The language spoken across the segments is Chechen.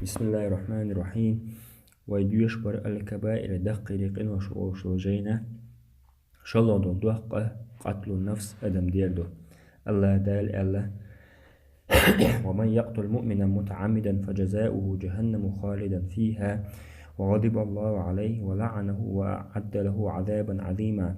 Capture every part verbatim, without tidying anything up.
بسم الله الرحمن الرحيم. Вай доьшуш бар аль-кабаир, даккхийрий къинош олуш долу жайна. ШолгӀа долу доккха къатлун нафс, адам дер ду. Аллах Дала аьлла: ومن يقتل مؤمنا متعمدا فجزاؤه جهنم خالدا فيها وغضب الله عليه ولعنه وأعد له عذابا عظيما.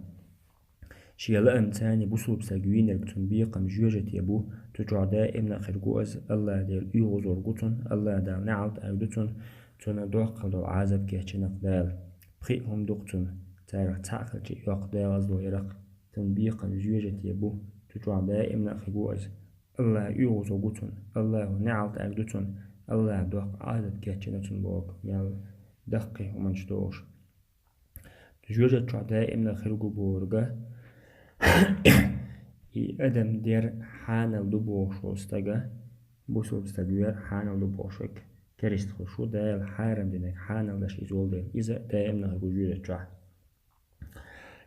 Шен лаамца бусулба стаг вийнарг, цуьнан бекхам жоьжахате бу, цу чохь даимна а хир ву иза, Аллах Дела оьгӀазвор ву цунна, Аллах Дала неӀалт аьлла ду цунна, цунна доккха долу Ӏазап кечйина Дала. Пхиъ хӀума ду-кх цунна, царах цхьаъ хилча йоккха дагӀазло яра-кх. Цуьнан бекхам жоьжахате бу, цу чохь даимна а хир ву иза. Аллах оьгӀазвор ву цунна, Аллахо неӀалт аьлла ду цунна, Аллаха доккха Ӏазап кечйина цунна боху, мел даккхий хӀуманаш дохуш. Жоьжахати чохь даимна а хир ву бохург, и адам дер хьанал ду бохуш волу стага, бусулба стаг вер хьанал ду бохуш верг, керист хуьлуш ву, Дала хьарам динарг хьанал деш иза волу дела, иза даимна а хир ву жоьжахати чохь.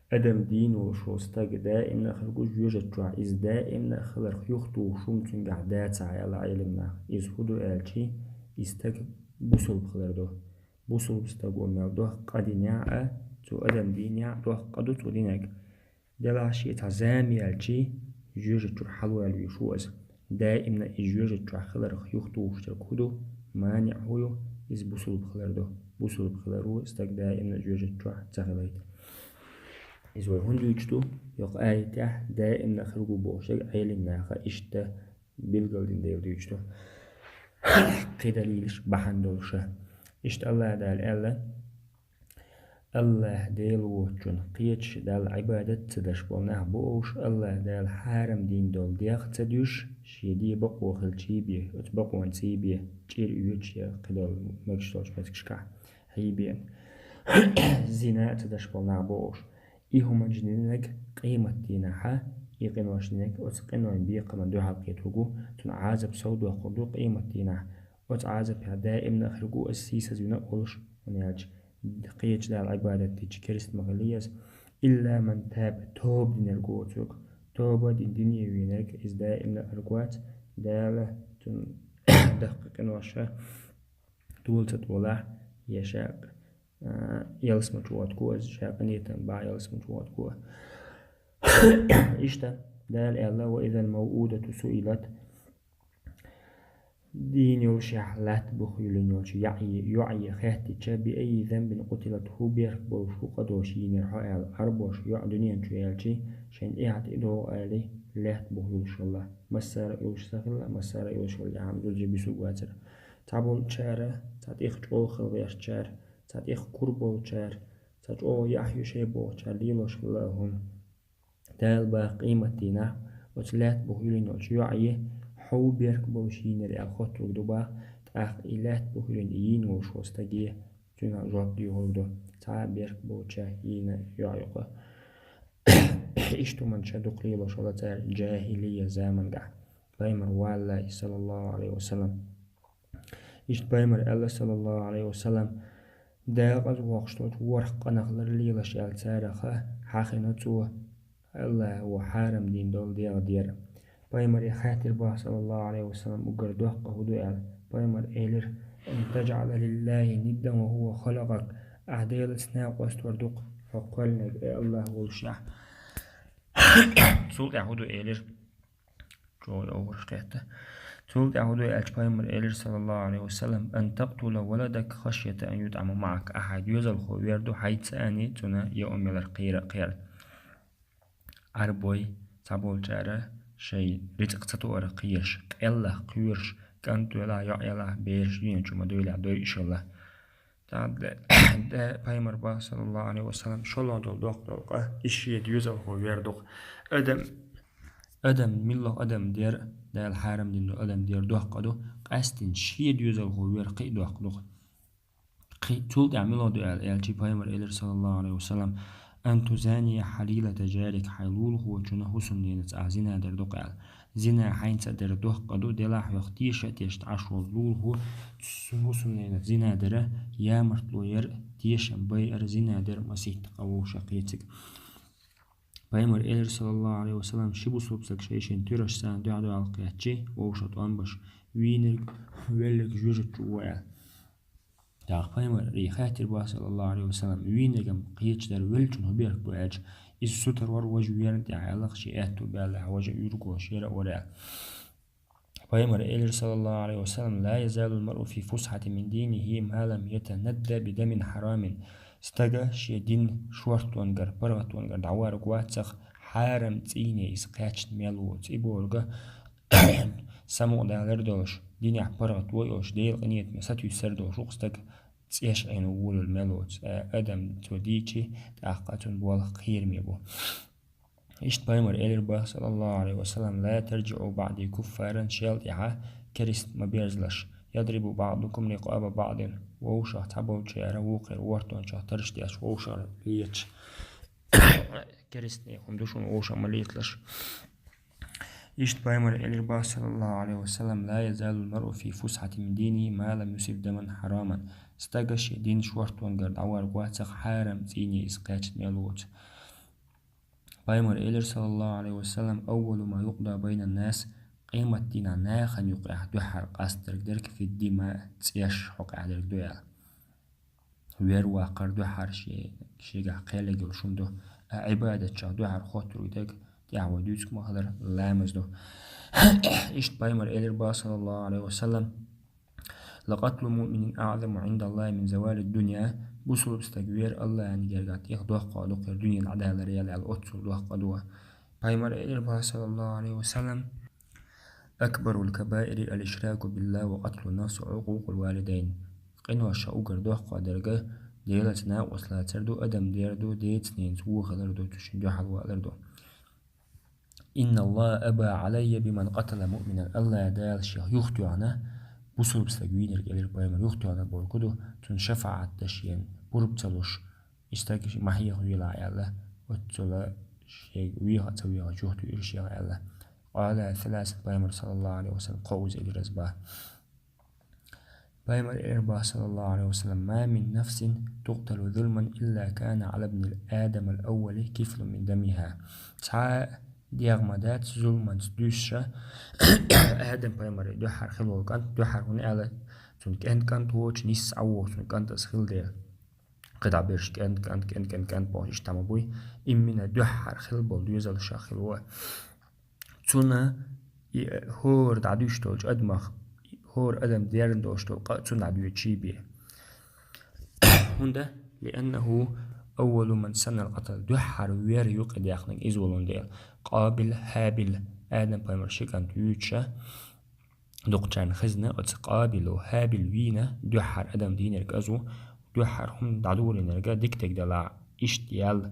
Адам дийна волуш волу стаг даимна а хир ву жоьжахати чохь, иза даимна а хиларх юхатухуш хӀума цуьнгахь дацахь, аьлла Ӏелам наха. Иза хӀун ду аьлча, и стаг бусулба хилар ду. Бусулба стага мел доккха къа динехь а, цу адам дийнехь а доккха къа ду цо динарг. Делахь шен цхьа зама яьлча, жоьжахати чуьра хьалаваьлла вуьйш ву иза. Даимна и жоьжахати чохь хиларх юхатухуш дерг хӀун ду, маниӀ хӀун ю, иза бусулба хилар ду. Бусулба хилар ву стаг даимна жоьжахати чохь ца хилийта. Иза вай хӀунда дуьйцуш ду, йоккха аятехь даимна а хир ву бохуш дерг Ӏелам наха иштта билгалдина дела дуьйцуш ду. Кхин далилаш бахьана долуша. Иштта Аллах Дала аьлла: Аллах Дела воцучунна кхеташ Далла Ӏибадат ца деш болу нах бу уьш, Аллах Дала хьарам дина долу дегӀ ца дуьйш, шен де бакъо хилчий бен, оцу бакъонций бен, чӀир оьцуш я кхидолу мегаш долчу меттигашкахь хьийбен. Зина ца деш болу нах бу уьш. И хӀуманаш динарг къематдийнахьа, и къинош динарг, оцу къинойн бекхаман дуьхьал кхетарг ву, цунна Ӏазап сов доккхур ду къематдийнахь. Оцу Ӏазапехь даимна а хир ву иза сийсазвина а волуш, хӀунда аьлча кхечу Далла Ӏибадат дича керист ма хилла иза. Илла ман таба, тоба динарг ву оцург. Тоба дина дине вийнарг, иза даимна а хир вац, Дала цунна даккхий къиноша тола ца толахь, я ша, а, ялсамани чу гӀоттаво иза, ша къинхетам бахь ялсамани чу гӀоттаво. Иштта, Дала аьлла: وإذا الموءودة سئلت. Дийна йолушехь лаьтта бух юьллина йолчу йоӀе, йоӀе хаьттича, بأي ذنب قتلت, хӀун бехк болуш ву къа долуш йийнера хьо аьлла, Ӏарбоша йоӀ дуьнен чу яьлча, шайна тӀехьа тӀе догӀу алий, лаьтта бух юлуш хилла. Массара а юлуш ца хилла, массара а юлуш хилла, яхьам зулжи бисург вацара. Цхьаболчара, цхьа тӀех чӀогӀа хила вешчара, цхьа тӀех кур болчара, цхьа чӀогӀа яхь ю шайн бохучара лелош хилла а хӀума. Дала баха къематдийнахь, оцу лаьтта бух юьллина йолчу йоӀе, хьо ву бехк болуш йийнера аьлла хоттург ду баха, тӀаккха и лаьтта бух юьллина и йийна волуш волу стаге, цуьнан жоп доьхург ду, цхьа а бехк болча йийна йоӀ юкъа. Иштта хӀуманаш дукха лелош хилла цара джахӀилия замангахь, пайхамар валлалц, саллаллаху Ӏалайхи ва саллам. Иштта пайхамар аьлла, саллаллаху Ӏалайхи ва саллам, декъаза воккхуш долчу ворхӀ къинах лар лелаш аьлла царах хьахийна цо, Аллахо хьарам дина долу дегӀ дер. Пайхамаре хаьттира боху, саллаллаху Ӏалайхи ва саллам, уггар доккха хӀун ду аьлла. Пайхамар элира: أن تجعل لله ندا وهو خلقك, ахь Делаца накъост вар ду-кх, хьо кхоьллинарг, ай Аллах, волушехь. Цул тӀаьхьа хӀун ду элира? ЧӀогӀа йовхарш кхетта. Цул тӀаьхьа хӀун ду аьлча, пайхамар элира, саллаллаху Ӏалайхи ва саллам: أن تقتل ولدك خشية أن يطعم معك, ахьа доьзалхо вер ду хьайца а цунна яа мелар кхера а кхерна. Ӏарбой цхьаболчара шайн рицкъ ца тоара кхераш, къеллах кхоьруш, кӀант велахь, йоӀ елахь, бераш дуьнен чу ма дуьйлахь, дойуш хилла. ТӀаккха де, де, пайхамар боху, саллаллаху Ӏалайхи ва саллам, шолгӀа долу доккха долу къа, иза шен доьзалхо вер ду-кх. Адам, адам, муьлхха адам дер, Дала хьарам дина долу адам дер доккха къа ду, къаьсттина шен доьзалхо вер кхин а доккха ду-кх. Кхин, цул тӀаьхьа муьлха ду аьлла, аьлча пайхамар элира, саллаллаху Ӏалайхи ва саллам: أن تزاني حليلة جارك, хьайн лулахочун хӀусамненаца ахь зина дар ду-кх аьлла. Зина хьайнца а дар доккха къа ду, делахь хьох теша а тешна Ӏаш волу лулахо, цуьнан хӀусамненаца зина дар, ямартло яр, тешам байар, зина дар масийтта къа вовшах кхетиг. Пайхамар элира, саллаллаху Ӏалайхи ва саллам, ши бусулба стаг шайн-шайн туьраш санна дуьхьал-дуьхьал кхаьчча, вовшах тӀом беш, вийнарг, велларг жоьжахати чу ву аьлла. ТӀаккха пайхамаре хаьттира бах, саллаллаху Ӏалайхи ва саллам, вийнаргам кхеча дар веллачун хӀун бехк бу аьлча, иза сутара вар важа верна тӀехь аьлла, шен аьтту баьлла, важа уьйрго шера вара аьлла. Пайхамаре элира, саллаллаху Ӏалайхи ва саллам: «لا يزال المرء في فسحة من دينه ما لم يتندى بدم حرام». Стага шен дин шорттонгара, паргӀатонгара дӀаварг вацах, хьарам цӀийне иза кхаьчна мел воцу. И бохург самукъадалар долуш, динехь паргӀато йолуш, Делан къинхетаме сатуьйсур долуш ву-кх стаг цӀеш Ӏийна волавелла мел воцу. Э, адам цо дийчи, тӀаккха цунна болх кхераме бу. Иштта пайхамаре элира бах, саллаллаху Ӏалайхи ва саллам: «لا ترجعوا بعدي كفارا», шел тӀаьхьа керста ма берзалаш. «يضرب بعضكم رقاب بعض», вовшах цхьаболчара вукхеран вортончех тарш деш, вовшах леташ. Керстаний хӀума ду шуна, вовшах ма леталаш. Иштта пайхамаре элира бах, саллаллаху Ӏалайхи ва саллам: «لا يزال المرء في فسحة من دينه ما لم يصب دما حراما». Стага шен дин шорттонгара дӀаварг вацах, хьарам цӀийне иза кхаьчна мел воцу. Пайхамаре элира, саллаллаху Ӏалайхи ва саллам: «أول ما يقضى بين الناس», къематдийнахь нахана юкъахь дуьххьара къастарг дерг, «في الدماء», цӀеш хьокъехь дерг ду аьлла. Вер ваккхар дуьххьара ше-, шегахь кхел йолуш хӀума ду. А Ӏибадатчех дуьххьара хоттург дерг, тӀаьхьа вай дуьйцург ма хиллара, ламаз ду. Иштта пайхамаре элира бах, саллаллаху Ӏалайхи ва саллам: «لقتل مؤمن أعظم عند الله من زوال الدنيا». Бусулба стаг вер Аллахьан гергахь тӀех доккха ду-кх дуьне дӀадалар аьлла, оццул доккха ду. Пайхамаре элира бах, саллаллаху Ӏалайхи ва саллам: «أكبر الكبائر الإشراك بالله وقتل النفس وعقوق الوالدين». Къиношах уггар доккха дерг Делаца накъост лацар ду, адам дер ду, деца-ненаца вон хилар ду, цу шинна дуьхьал валар ду. «إن الله أبى علي بمن قتل مؤمنا». Аллахь Дала шех юхатоьхна, бусулба стаг вийнарг, элира пайхамаре, юхатоьхна бохург хӀун ду, цунна шафаӀат дан шена пурба ца луш, и стаг ма хьехавелахь аьлла, оццула шега веха а ца вехаш юхатуьйхира шех аьлла. «قالها ثلاثا», пайхамаре, саллаллаху Ӏалайхи ва саллам, кхо уза элира иза бах. Пайхамаре элира бах, саллаллаху Ӏалайхи ва саллам: «ما من نفس تقتل ظلما إلا كان على ابن آدم الأول كفل من دمها». Цхьа а дегӀ ма дац зуламанца дуьсуш, Адам-пайхамаре дуьххьара хилла волу кӀант, дуьххьара, хӀунда аьлча цуьнан кӀент-кӀант воцуш, нисса Ӏа воху цуьнан кӀантаца хилла дела. КхидӀа берш кӀент-кӀант, кӀент-кӀент-кӀант бохуш иштта ма буй. Иммина дуьххьара хилла болу доьзалшах хилла ву. Цунна и, э, хӀора дӀадуьйш долчу адамах, хӀора адам дерна долуш долу къа цунна дӀадоьдуш бен. ХӀунда? «لأنه أول من سن القتل». Дуьххьара вер юкъа даьхнарг иза волун дела. Къабил, Хьабил, Адам-пайхамаран ши кӀант вуьйцуш, дукхачарна хезна, оцу Къабило Хьабил вийна, дуьххьара адам дийнарг иза ву, дуьххьара хӀума дӀадолийнарг дика дерг делахь, иштта ял,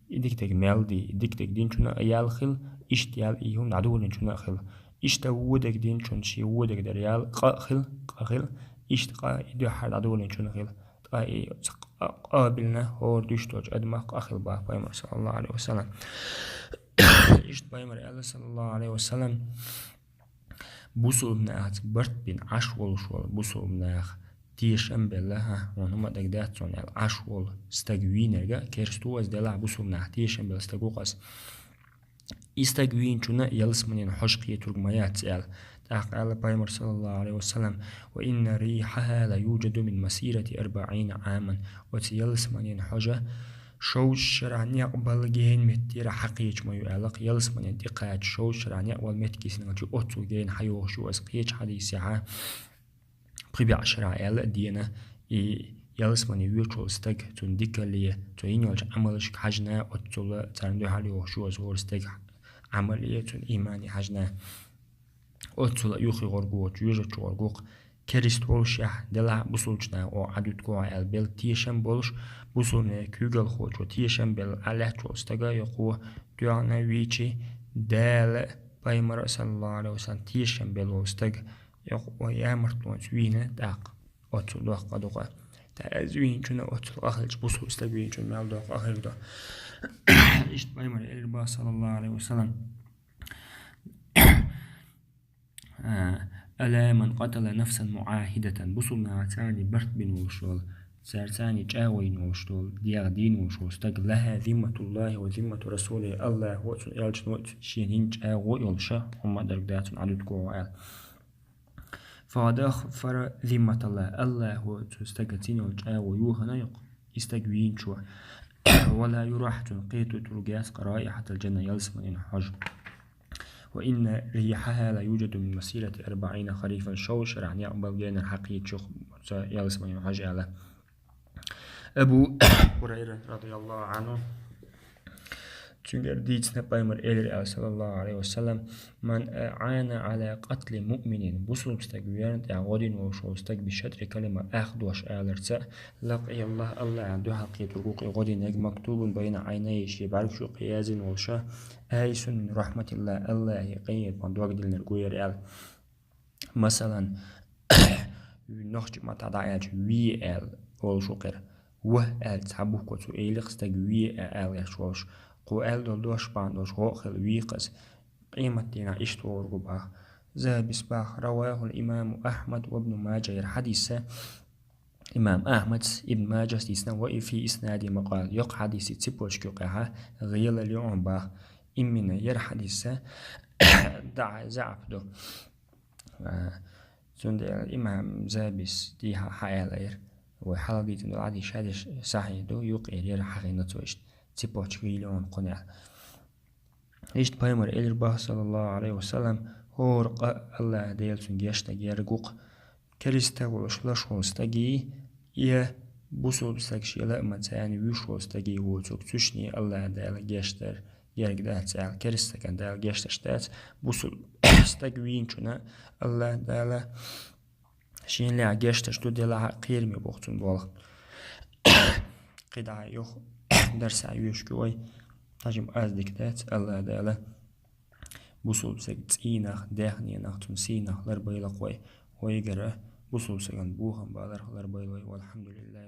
и дика дерг мел ди, и дика дерг динчунна а ял хила, иштта ял и хӀума дӀадолийначунна а хила. Иштта вон дерг динчунна шен вон дерг дар ял къа а хила, къа хила, иштта къа и дуьххьара дӀадолийначунна хила. Ткъа и ц-, къа-, Къабилна хӀора дуьйш долчу адамах къа хила бах пайхамар, саллаллаху Ӏалайхи ва саллам. Иштта пайхамар аьлла, саллаллаху Ӏалайхи ва саллам, бусулба нахаца барт бина Ӏаш волуш волу бусулба нах тешам белла, хӀа, хьуна хӀума дагдац цунна аьлла, Ӏаш волу стаг вийнарг а керста ву иза, делахь бусулба нах тешам белла стаг ву-кх иза. И стаг вийначунна ялсаманин хьожа кхетург ма яц аьлла. ТӀаккха аьлла пайхамар, саллаллаху Ӏалайхи ва саллам: «وإن ريحها ليوجد من مسيرة أربعين عاما». Оцу ялсаманин хьожа шовзткъа шарахь некъ балла гена меттера хьакхеча ма ю аьлла-кх, ялсаманин тӀекхача шовзткъа шарахь некъ балла меттиг йисиналчий оццул гена хьайогӀуш ю иза. Кхечу хьадисехь а, пхи бӀе шарахь аьлла а дена, и ялсамане воьдуш волу стаг, цунна дикалле, цо йина йолчу Ӏамалшка хьаьжна, оццул царна дуьхьал йогӀуш ю иза хӀора стеган Ӏамале, цунна иймане хьаьжна. Оццул а юххе гӀоргвоцу, жоьжахати чу гӀоргва-кх, керста волушехь, делахь бусулчу наха оха Ӏадуьтур ду аьлла белла тешам болуш, бусулба куьйгалхочо тешам белла Ӏа лаьтташ волу стага йоккхо тоьхна вийчи, Дала, пайхамар, саллаллаху Ӏалайхи ва саллам, тешам белла волу стаг йоккхо ямартлонца вийна тӀаккха. Оццул доккха ду-кх. Ткъа иза вийначунна оццул къа хилча, бусулба стаг вийначунна мел доккха къа хир ду. Иштта пайхамар элира бах, саллаллаху Ӏалайхи ва саллам: «ألا من قتل نفسا معاهدة». Бусулба наха царний барт бина волуш волу, цара царний чӀагӀо йина волуш долу, дегӀ дийна волуш волу стаг, «لها ذمة الله وذمة رسوله», Аллахо а, цуьнан элчано а шена йина чӀагӀо а йолуш, хӀумма а дерг дац цунна Ӏадуьтур ду аьлла. فقد أخفر ذمة الله. АллахӀа цу стага цӀена йола чӀагӀо йохийна йоах, и стаг вийначо. ولا يريح, цунна кхетам тӀа тургьяц, رائحة الجنة, ялсмален хьожа. وإن ريحها ليوجد من مسيرة أربعين خريفا, шовзткъа шера некъ балгенара хьакхеташ йоах цу ялсмален хьожа, аьлар. Абу Хурайра, радияллаху анху, цунгара дийцина, пайхамара элира аьлла, саллаллаху алейхи ва саллам: من أعان على قتل مؤمن, бусалба стаг верна тӀехьа гӀо дина волаш вола стаг, بشطر كلمة, ах дош аларца, لقي الله, АллахӀа духьал кхетаргва-кх из гӀо динарг, مكتوب بين عينيه, ший бӀарга чу кхы яздина волаш, آيس من رحمة الله, АллахӀа къинхетамах дог диллинаргва ер, аьлар. Масала, нохчийн маттахь дӀааьлча, ве аьлла волаш ва-кх ер. Ва аьлла цхьа буква цо аьлча-кх, стаг ве а аьлла гӀерташ волаш. Кхо аьлла дола дош бахьан долаш гӀо а хилла, ве-кх из. Къематдийнахь иштта вогӀургва бах. Захьабис бах: رواه الإمام أحمد وابن ماجه, ер хьадис имам Ахьмада, Ибн Маджас дийцина, وفي إسناده مقال, йоккха хьадиса цепочка юкъехь гӀелал я хьуна бах. Именно ер хьадис дӀа заӀап ду. А, цундела имам Захьабис дийхьа хьааьлар, вай хьалха дийцина долу хьадис шадерш сахьихь ду, юкъера ер хьахийна цо иштта, цепочка гӀелал я хьуна кхунах. Иштта пайхамара элира бах, саллаллаху алейхи ва саллам: хӀора къа АллахӀа Дала цунна гечдан герга ву-кх, керста волуш лаш волу стаге, я бусалба стаг шен лаамца царна вуьйш волу стаге воцург, цуьшне АллахӀа Дала гечдар герга дац аьлла. Керста стагана Дала гечдеш дац, бусалба стаг вийначунна АллахӀа Дала шен лаахь гечдеш ду, делахь а кхераме боху цунна болх. КхидӀа юха дарсехь йоьшуш ю вай, хьажам аз дика дац, АллахӀа Дала бусалба стаг цӀийнах, даьхненах, цунна сийнах ларбайла-кх вай. Вайгара бусалба стагана бохам баларх ларбайла вай. Валхьамдулиллах.